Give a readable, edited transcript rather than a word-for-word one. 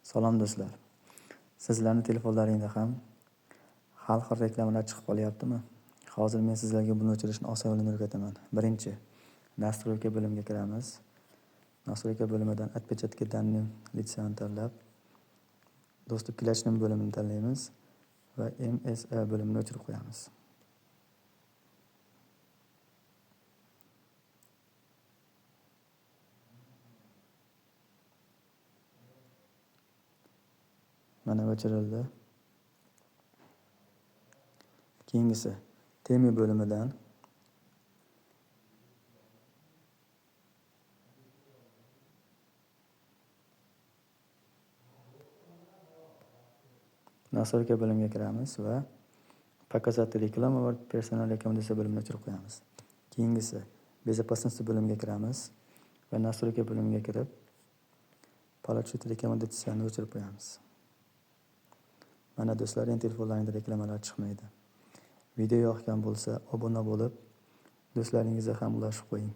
Salom do'stlar. Sizlarni telefonlaringda ham har xil reklamalar chiqib qolyaptimi? Hozir men sizlarga buni o'chirishni oson yo'lini o'rgataman. Birinchi, настройка bo'limiga kiramiz. Настройка bo'limidan отпечатки данных лица tanlab, доступ к личным bo'limini tanlaymiz va MSA bo'limini o'chirib qo'yamiz. Mana o'chirildi. Keyingisi temi bo'limidan настройка bo'limiga kiramiz va показать reklama va personal rekomendatsiya bo'limini o'chirib qo'yamiz. Keyingisi безопасность bo'limiga kiramiz va настройка bo'limiga kirib получить rekomendatsiyani o'chirib qo'yamiz. Mana do'stlar, endi telefonlaringda reklamalar chiqmaydi. Video yoqgan bo'lsa, obuna bo'lib, do'stlaringizga ham ulashib qo'ying.